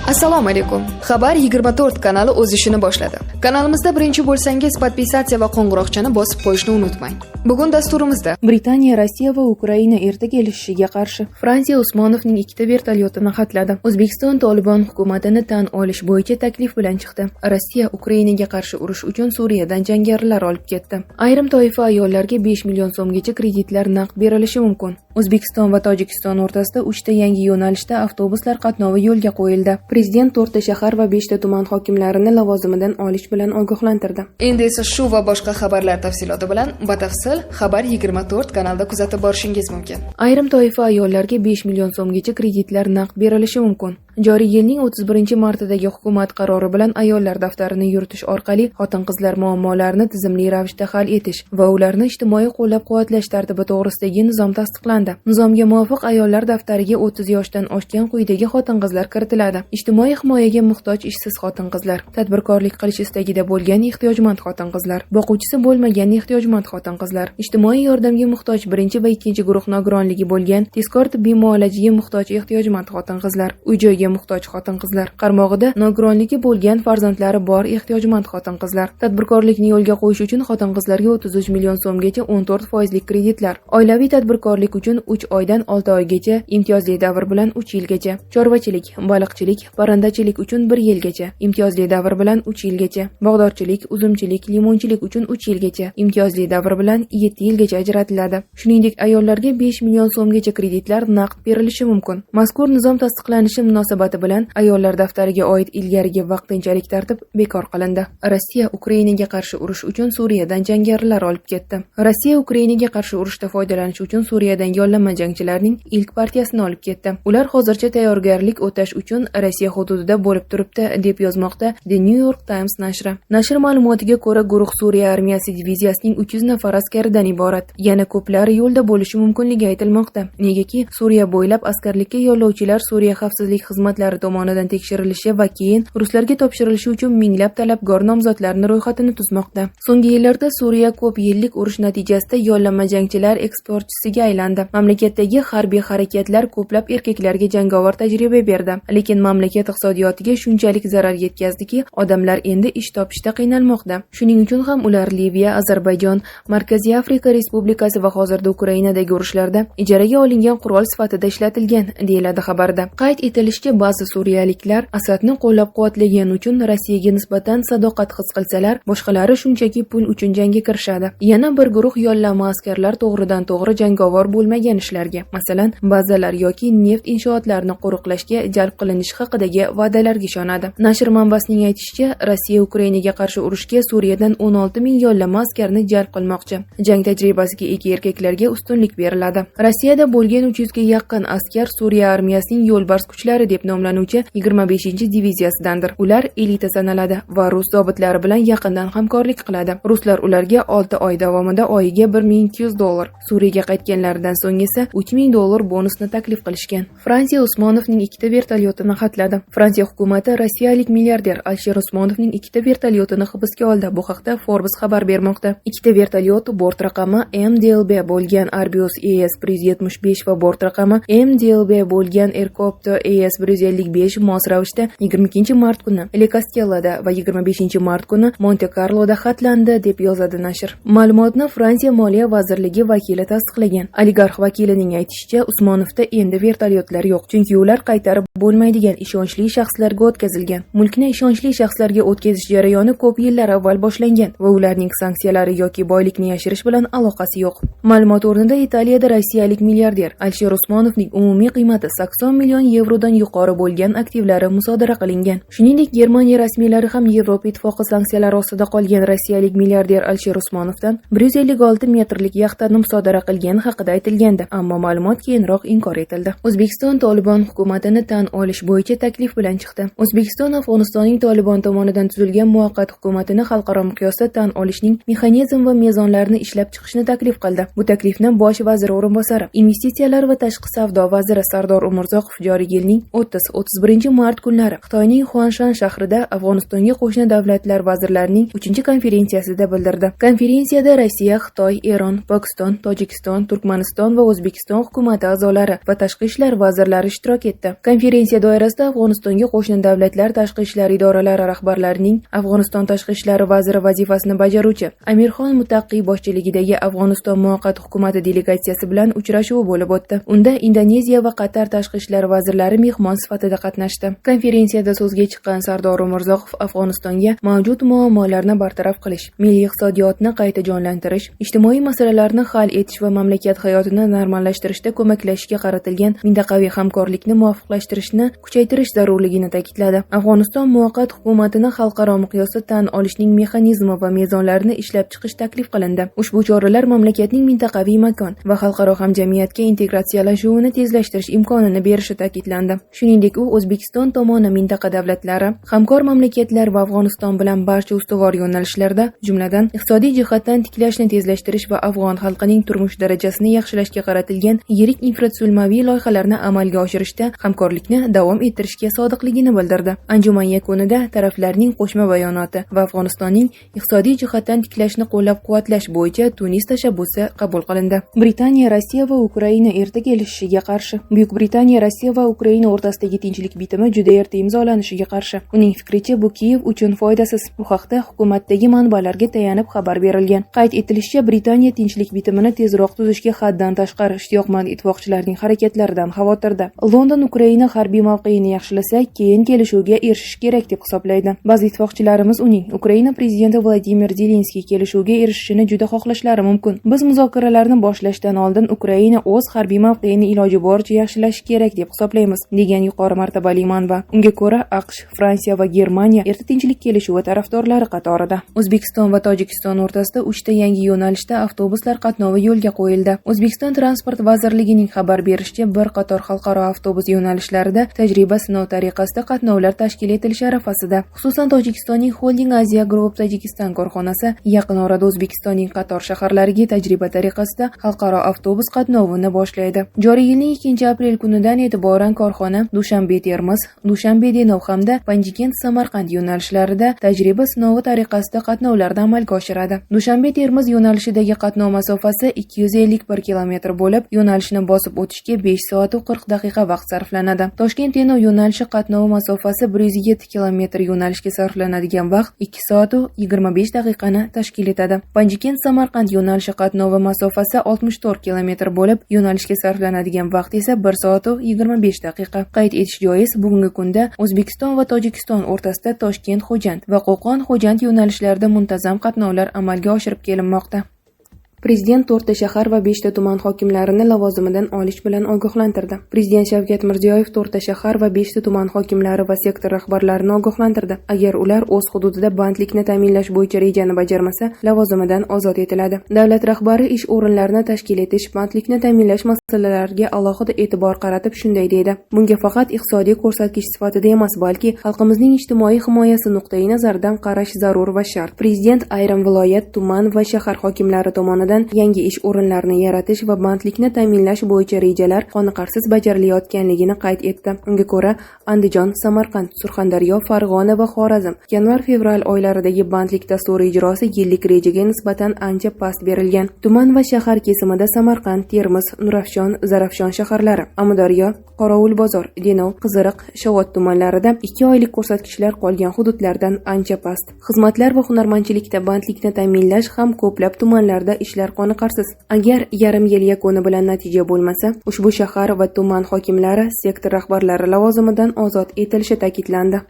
Assalomu alaykum. Xabar 24 kanali o'z ishini boshladi. Kanalimizda birinchi bo'lsangiz, подписаться va qo'ng'iroqchani bosib qo'yishni unutmang. Bugun dasturimizda Britaniya, Rossiya va Ukraina erta kelishishiga qarshi. Fransiya Usmonovning ikkita vertolyotini xatladi. O'zbekiston Tolibon hukumatini tan olish bo'yicha taklif bilan chiqdi. Rossiya Ukrainaga qarshi urush uchun Suriyadan jangarilar olib ketdi. Ayrim toifa ayollarga 5 million so'mgacha kreditlar naqd berilishi mumkin. O'zbekiston va Tojikiston o'rtasida 3 ta yangi yo'nalishda avtobuslar qatnovi yo'lga qo'yildi. Prezident 4 ta shahar va 5 ta tuman hokimlarini lavozimidan olish bilan ogohlantirdi. Endi esa shu va boshqa xabarlar tafsiloti bilan batafsil Xabar 24 kanalida kuzatib borishingiz mumkin. Ayrim toifa ayollarga 5 million so'mgacha kreditlar naqd berilishi mumkin. Joriy yilning 31 martidagi hukumat qarori bilan ayollar daftarini yuritish orqali xotin-qizlar muammolarini tizimli ravishda hal etish va ularni ijtimoiy qo'llab-quvvatlash tartibi to'g'risidagi nizom tasdiqlandi. Nizomga muvofiq, ayollar daftariga 30 yoshdan oshgan quyidagi xotin-qizlar kiritiladi: ijtimoiy himoyaga muhtoj ishsiz xotin-qizlar, tadbirkorlik qilish istagida bo'lgan ehtiyojmand xotin-qizlar, boquvchisi bo'lmagan ehtiyojmand xotin-qizlar, ijtimoiy yordamga muhtoj birinchi va ikkinchi guruh nogironligi bo'lgan, tezkor tibbiy muolajaga muhtoj ehtiyojmand xotin-qizlar, uy-joyga muhtoj xotin-qizlar, qarmog'ida nogironligi bo'lgan farzandlari bor ehtiyojmand xotin-qizlar. Tadbirkorlikni yo'lga qo'yish uchun xotin-qizlarga 33 million so'mgacha 14 foizlik kreditlar, oilaviy tadbirkorlik uchun 3 oydan 6 oygacha imtiyozli davr bilan 3 yilgacha, chorvachilik, baliqchilik, parrandachilik uchun 1 yilgacha imtiyozli davr bilan 3 yilgacha, bog'dorchilik, uzumchilik, limonchilik uchun 3 yilgacha imtiyozli davr bilan 7 yilgacha ajratiladi. Shuningdek, ayollarga 5 million so'mgacha kreditlar naqd berilishi mumkin. Mazkur nizom tasdiqlanishi munosabati bilan ayollar daftariga oid ilgarigi vaqtinchalik tartib bekor qilindi. Rossiya Ukrainaga qarshi urush uchun Suriyadan jangarilar olib ketdi. Rossiya Ukrainaga qarshi urushda foydalanish uchun Suriyadan yollanma jangchilarning ilk partiyasini olib ketdi. Ular hozircha tayyorgarlik o'tash uchun Rossiya hududida bo'lib turibdi, deb yozmoqda The New York Times nashri. Nashr ma'lumotiga ko'ra, guruh Suriya armiyasi diviziyasining 300 nafar askaridan iborat. Yana ko'plari yo'lda bo'lishi mumkinligi aytilmoqda. Negaki, Suriya bo'ylab askarlikka yollovchilar Suriya xavfsizlik xizmatlari tomonidan tekshirilishi va keyin ruslarga topshirilishi uchun minglab talabgor nomzodlarni ro'yxatini tuzmoqda. So'nggi yillarda Suriya ko'p yillik urush natijasida yollanma jangchilar eksportchisiga aylandi. Mamlakatdagi harbiy harakatlar ko'plab erkaklarga jangovar tajriba berdi, lekin mamlakat iqtisodiyotiga shunchalik zarar yetkazdiki, odamlar endi ish topishda qiynalmoqda. Shuning uchun ham ular Liviya, Ozarbayjon, Markaziy Afrika Respublikasi va hozirda Ukrainadagi urushlarda ijaraga olingan qurol sifatida ishlatilgan, deyiladi xabarda. Qayd etilishicha, ba'zi suriyaliklar Asadni qo'llab-quvvatlagani uchun Rossiyaga nisbatan sadoqat his qilsalar, boshqalari shunchaki pul uchun jangga kirishadi. Yana bir guruh yollanma askarlar to'g'ridan-to'g'ri jangovar bo'lmagan ishlarga, masalan, bazalar yoki neft inshootlarini qo'riqlashga jalb qilinishi haqidagi va'dalarga ishonadi. Nashr manbasining aytishicha, Rossiya Ukrainaga qarshi urushga Suriyadan 16 ming yollanma askarni jalb qilmoqchi. Jang tajribasiga ega erkaklarga ustunlik beriladi. Rossiyada bo'lgan 300 ga yaqin askar Suriya armiyasining yo'lbars kuchlari deb nomlanuvchi 25-diviziyasidandir. Ular elita sanaladi va rus zobitlari bilan yaqindan hamkorlik qiladi. Ruslar ularga 6 oy davomida oyiga 1200 dollar, Suriyaga qaytganlaridan so'ng esa 3000 dollar bonusni taklif qilishgan. Fransiya Usmonovning ikkita vertolyotini xatladi. Fransiya hukumati rossiyalik milliarder Alisher Usmonovning ikkita vertolyotini hibsga oldi. Bu haqda Forbes xabar bermoqda. Ikkita vertolyot bort raqami MDLB bo'lgan Airbus AS 175 va bort raqami MDLB bo'lgan Aircopter AS 155 mos ravishda 22 mart kuni Le Castellada va 25 mart kuni Monte Carloda xatlandi, deb yozadi nashr. Ma'lumotni Fransiya moliya vazirligi vakili tasdiqlagan. Oligarx vakilining aytishicha, Usmonovda endi vertolyotlar yo'q, chunki ular qaytarib bo'lmaydigan ishonchli shaxslarga o'tkazilgan. Mulkni ishonchli shaxslarga o'tkazish jarayoni ko'p yillar avval boshlangan va ularning sanksiyalari yoki boylikni yashirish bilan aloqasi yo'q. Ma'lumot o'rnida, Italiyada rossiyalik milliarder Alisher Usmonovning umumiy qiymati 80 million yevrodan yuqori bo'lgan aktivlari musodara qilingan. Shuningdek, Germaniya rasmiylari ham Yevropa Ittifoqi sanksiyalari ostida qolgan rossiyalik milliarder Alisher Usmonovdan 156 metrlik yaxtani musodara qilgani haqida aytilgandi, ammo ma'lumot keyinroq inkor etildi. O'zbekiston Tolibon hukumatini tan olish bo'yicha taklif bilan chiqdi. O'zbekiston Afg'onistonning Tolibon tomonidan tuzilgan muvaqqat hukumatini xalqaro miqyosda tan olishning mexanizm va mezonlarini ishlab chiqishni taklif qildi. Bu taklifni bosh vazir o'rinbosari, investitsiyalar va tashqi savdo vaziri Sardor Umurzoqov joriy yilning 30 30-31 mart kunlari Xitoyning Xuanshan shahrida Afg'onistonga qo'shni davlatlar vazirlarining 3-konferensiyasida bildirdi. Konferensiyada Rossiya, Xitoy, Eron, Pokiston, Tojikiston, Turkmaniston va O'zbekiston hukumati a'zolari va tashqi ishlar vazirlari ishtirok etdi. Konferensiya doirasida Afg'onistonga qo'shni davlatlar tashqi ishlar idoralari rahbarlarining Afg'oniston tashqi ishlar vaziri vazifasini bajaruvchi Amirxon Muttaqi boshchiligidagi Afg'oniston muvaqqat hukumati delegatsiyasi bilan uchrashuvi bo'lib o'tdi. Unda Indoneziya va Qatar tashqi ishlar vazirlari mehmon sifatida qatnashdi. Konferensiyada so'zga chiqqan Sardor Umurzoqov Afg'onistonga mavjud muammolarni bartaraf qilish, milliy iqtisodiyotni qayta jonlantirish, ijtimoiy masalalarni hal etish va mamlakat hayotini normallashtirishda ko'maklashishga qaratilgan mintaqaviy hamkorlikni muvofiqlashtirishni kuchaytirish zarurligini ta'kidladi. Afg'oniston muvaqqat hukumatini xalqaro miqyosda tan olishning mexanizmi va mezonlarini ishlab chiqish taklif qilindi. Ushbu choralar mamlakatning mintaqaviy makon va xalqaro hamjamiyatga integratsiyalashuvini tezlashtirish imkonini berishi ta'kidlandi. Shuningdek, u O'zbekiston tomoni mintaqa davlatlari, hamkor mamlakatlar va Afg'oniston bilan barcha ustuvor yo'nalishlarda, jumladan, iqtisodiy jihatdan tiklashni tezlashtirish va afg'on xalqining turmush darajasini yaxshilashga qaratilgan yirik infratuzilmaviy loyihalarni amalga oshirishda hamkorlikni davom ettirishga sodiqligini bildirdi. Anjuman yakunida taraflarning qo'shma bayonoti va Afg'onistonning iqtisodiy jihatdan tiklashni qo'llab-quvvatlash bo'yicha Tunis tashabbusi qabul qilindi. Britaniya, Rossiya va Ukraina erta kelishishiga qarshi. Buyuk Britaniya Rossiya va Ukraina o'rtasidagi tinchlik bitimi juda erta imzolanishiga qarshi. Uning fikricha, bu Kiyev uchun foydasiz. Bu haqda hukumatdagi manbalarga tayanib xabar berilgan. Qayd etilishicha, Britaniya tinchlik bitimini tezroq tuzishga haddan tashqari ishtiyoqmand ittifoqchilarning harakatlaridan xavotirda. London Ukraina harbiy mavqeini yaxshilasa, keyin kelishuvga erishish kerak deb hisoblaydi. Ba'zi ittifoqchilarimiz uning Ukraina prezidenti Vladimir Zelenskiy kelishuvga erishishini juda xohlashlari mumkin. Biz muzokaralarni boshlashdan oldin Ukraina o'z harbiy mavqeini iloji boricha yaxshilashi kerak deb hisoblaymiz, degan yuqori martabali manba. Unga ko'ra, AQSh, Fransiya va Germaniya erta tinchlik kelishuvi tarafdorlari qatorida. O'zbekiston va Tojikiston o'rtasida 3 ta yangi yo'nalishda avtobuslar qatnovi yo'lga qo'yildi. O'zbekiston Transport vazirligining xabar berishicha, bir qator xalqaro avtobus yo'nalishlarida tajriba sinov tariqasida qatnovlar tashkil etilishi arafasida. Xususan, Tojikistonning Holding Asia Group Tajikistan korxonasi yaqin orada O'zbekistonning qator shaharlariga tajriba tariqasida xalqaro avtobus qatnovini boshlaydi. Joriy yilning 2-aprel kunidan e'tiboran korxona Dushanbe-Termiz, Dushanbe-Denov hamda Panjikent-Samarqand yo'nalishlarida tajriba sinovi tariqasida qatnovlarni amalga oshiradi. Dushanbe-Termiz yo'nalishidagi qatnov masofasi 251 kilometr bo'lib, yo'nalishni bosib o'tishga 5 soat 40 daqiqa vaqt sarflanadi. Toshkent-Denov yo'nalishi qatnovi masofasi 107 kilometr, yo'nalishga sarflanadigan vaqt 2 soat 25 daqiqani tashkil etadi. Panjikent-Samarqand yo'nalishi qatnovi masofasi 64 kilometr bo'lib, yo'nalishga sarflanadigan vaqt esa 1 soat 25 daqiqa. Qayd etish joiz, bugungi kunda O'zbekiston va Tojikiston o'rtasida Toshkent-Xo'jand va Qo'qon-Xo'jand yo'nalishlarida muntazam qatnovlar amalga oshirib kelinmoqda. Prezident 4 ta shahar va 5 ta tuman hokimlarini lavozimidan olish bilan ogohlantirdi. Prezident Shavkat Mirziyoyev 4 ta shahar va 5 ta tuman hokimlari va sektor rahbarlarini ogohlantirdi. Agar ular o'z hududida bandlikni ta'minlash bo'yicha rejani bajarmasa, lavozimidan ozod etiladi. Davlat rahbari ish o'rinlarini tashkil etish, bandlikni ta'minlash masalalariga alohida e'tibor qaratib shunday dedi: Bunga faqat iqtisodiy ko'rsatkich sifatida emas, balki xalqimizning ijtimoiy himoyasi nuqtai nazaridan qarash zarur va shart. Prezident ayrim viloyat, tuman va shahar hokimlari tomonidan yangi ish o'rinlarini yaratish va bandlikni ta'minlash bo'yicha rejalar qoniqarsiz bajarilayotganligini qayd etdi. Unga ko'ra, Andijon, Samarqand, Surxondaryo, Farg'ona va Xorazm yanvar-fevral oylaridagi bandlik dasturi ijrosi yillik rejaga nisbatan ancha past berilgan. Tuman va shahar kesimida Samarqand, Termiz, Nurafshon, Zarafshon shaharlari, Amudaryo, Qorovulbozor, Denov, Qiziriq, Shovot tumanlarida 2 oylik ko'rsatkichlar qolgan hududlardan ancha past. Xizmatlar va hunarmandchilikda bandlikni ta'minlash ham ko'plab tumanlarda ishlar qoniqarsiz. Agar yarim yil yakuni bilan natija bo'lmasa, ushbu shahar va tuman hokimlari, sektor rahbarlari lavozimidan ozod etilishi ta'kidlandi.